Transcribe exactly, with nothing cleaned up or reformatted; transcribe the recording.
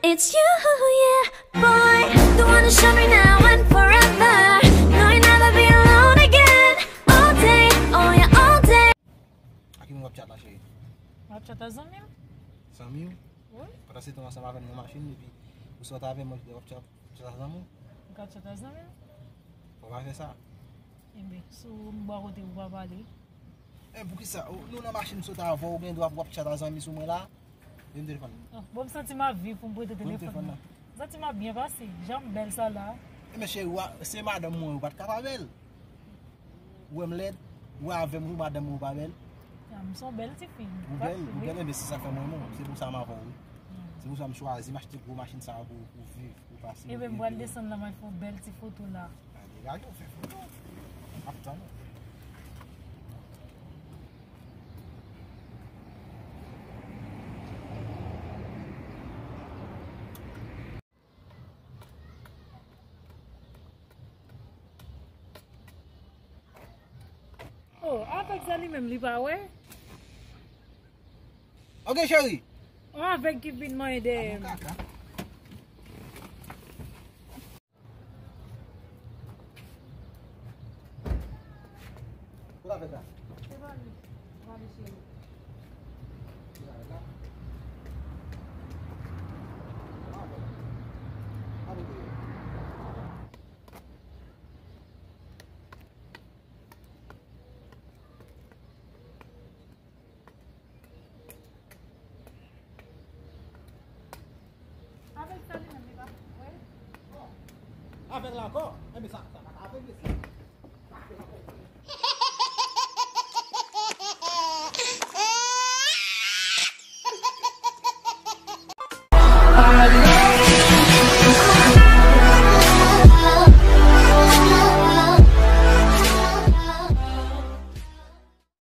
It's you, yeah, boy. The one to show me now and forever. No, you'll never be alone again. All day, oh yeah, all day. A ki moun w ap tchat la, cheri? M ap tchat a zanmi m. Zanmi w? Wi. Pandan se tan ansanm avè m nan machin, epi ou sot avè m, w ap tchat, tchat a zanmi w? M ka tchat a zanmi m. Fò w pa fè sa. Enben, si w bò kote ou pa pale. E poukisa? Ou, nou nan machin sot avè w, ou gen dwa pou w ap tchat a zanmi sou mwen la? Ban m telefòn nan. Oh, bon, m santi m ap viv pou m prete telefòn nan. M santi m ap byen pase. Jan m bèl sa la. E men cheri, w a, se madanm mwen, ou pa t ka pa bèl. Ou wè m lèd, ou wè avè m, ou madanm mwen, ou pa bèl. Ah, m se yon bèl tifi. Ou bèl, ou bèl, enben se sa k fè m renmen w. Se pou sa m avè w, wi. Se pou sa m chwazi, m achte gwo machin sa a pou, pou viv, pou pase. Enben, m pral desann la, m al fè yon bèl ti foto la. A, degaje w, fè foto. M ap tann ou. Oh, avèg sa li menm, li pa wè? Ok, cheri. Oh, avèg ki vin manyen dèyè m. Kote avèg la? Se pa li. Prale, cheri. Kote avèg la? Avèg. Avèg. Avèg sa li menm, li pa wè? Avèg la ankò? Enben sa, sa pa ka avèg mesye.